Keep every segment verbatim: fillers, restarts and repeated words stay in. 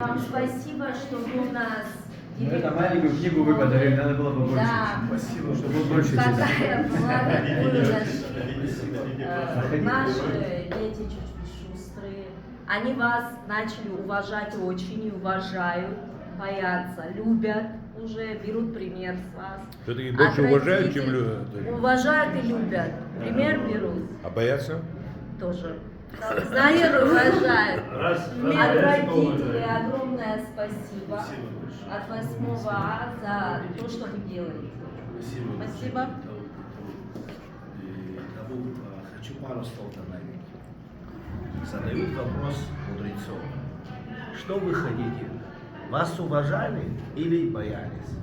Вам спасибо, что вы у нас. Ну, это маленькую книгу вы подарили, надо было побольше. Да. Спасибо, что побольше читали. Какая была, такую нашли. Э, Наши дети чуть шустрые. Они вас начали уважать очень и уважают, боятся, любят, уже берут пример с вас. Все-таки больше уважают, чем Родители любят. Уважают и любят. Пример берут А боятся? тоже. Знаешь, уважают. Раз, От родителей огромное спасибо. От восьмого А за то, что вы делаете. Спасибо. Спасибо. И тому, а, хочу пару слов добавить. Задают вопрос мудрецу. Что вы хотите? Вас уважали или боялись?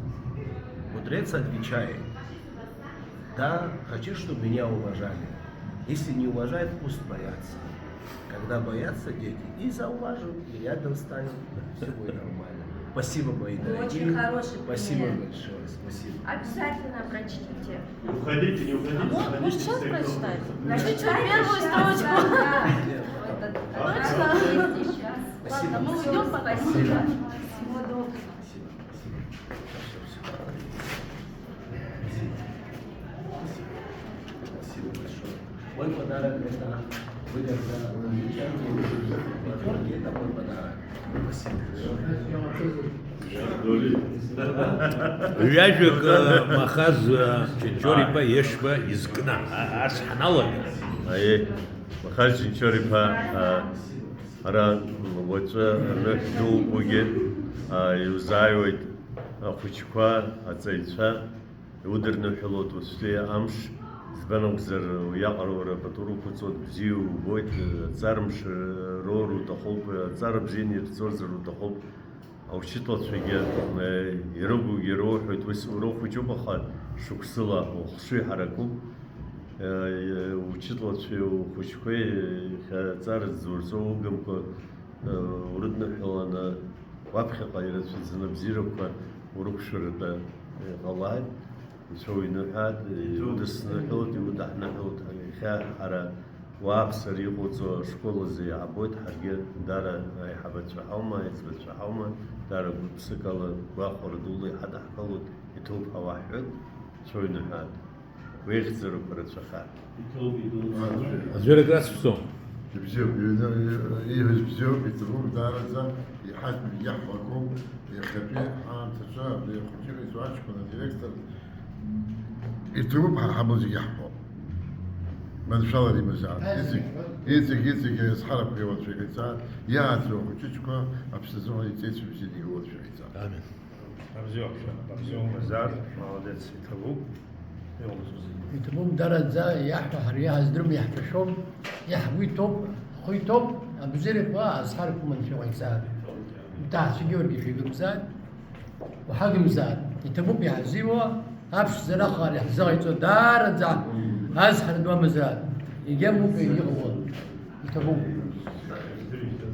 Мудрец отвечает: да, хочу, чтобы меня уважали. Если не уважают, пусть боятся. Когда боятся дети, и зауважу, и рядом станет, все будет нормально. Спасибо, мои дорогие. Очень хороший Спасибо пример. Большое. Спасибо. Обязательно прочтите. Не уходите, не уходите. А может, может, сейчас прочитать? Прочитайте Первую сейчас, строчку. Да, да. Вот это. Точно? Есть сейчас. Спасибо. Ладно, мы уйдем, потом. Спасибо. Всего доброго. Спасибо, спасибо. Всё, всё, всё. Спасибо. Спасибо. Спасибо большое. Мой подарок — это вы, когда получаете пятёрки, это мой подарок. Спасибо большое. Ҩажәак э, Махаз э, Чынчор-иԥа Ешба изкны, а- ас ҳаналага. Аиеи, Махаз Чынчор-иԥа, а, ара уаҵәы анышә дуугьы, а, иузааиуеит ахәыҷқәа, аҵаҩцәа, иудырныҳәалоит уаҵәтәи амш, избан акәзар, уиаҟара уара пату уқәҵоит, бзиа убоит, аҵармш роур уҭахуп, аҵара бзианы ирҵозар уҭахуп. Аучытлацәагьы, э, ирыгугьы роуҳәоит, ус урыхәыҷуп, аха шықәсыла ухшыҩ ҳаракуп. Э, учытлацәеи ухәыҷқәеи иахьа аҵара зурҵо угымкәа, э, урыдныҳәаланы, уаԥхьаҟа ирацәаӡаны абзиарақәа урықәшәаратәы иҟалааит. Анцәа уиныҳәааит, иудысныҳәалоит, иудаҳныҳәалоит, иахьа ҳара уааԥсара иҟоуҵо ашкол азы иаабоит, ҳаргьы дара аиҳабацәа ҳаума, аиҵбацәа ҳаума, дара гәык-ԥсык ала гәахәара дула иҳадаҳкылоит, иҭоуп ҳәа уаҳҳәоит, Анцәа уиныҳәааит. Уеихьӡарақәа рацәахар. Аӡәыр акрасшәӡом. Ибзиоуп, ииҳәаз бзиоуп, иҭабуп, даараӡа иҳазнагь иаҳҳәақәоуп, иахьатәи ҳаамҭаҿы абри ахәыҷык изуаҷкәын адиректор иҭабуп, ҳара ҳабла зегьы иаҳҳәо. Маншәалара имазаап. Иҵегь, иҵегь, иҵегь аизҳарақәа иуацәажәаӡа, иааӡоу ахәыҷыҷқәа аԥсазы иҵеицәа бзианы иуацәажәаӡа. Амин. Абзиоуп, абзиоу мазар, молодец, иҭабуп. Иҟоуҵозеи? Иҭабуп, дараӡа иаҳҳәо ҳара иаҳаздыруам, иаҳшәашәом, иаҳгәы иҭоуп, ҳхы иҭоуп, абзиарақәа азҳарақәа маншәа ҟаиҵааит. Уҭаацәа Георги шәигымзааит, уҳагымзааит. Иҭабуп иаҳзиуа, аԥшӡара ахаара иаҳзыҟаиҵо даараӡа азҳара ду амазааит. Егьа мукәа иҟоуа иҭабуп.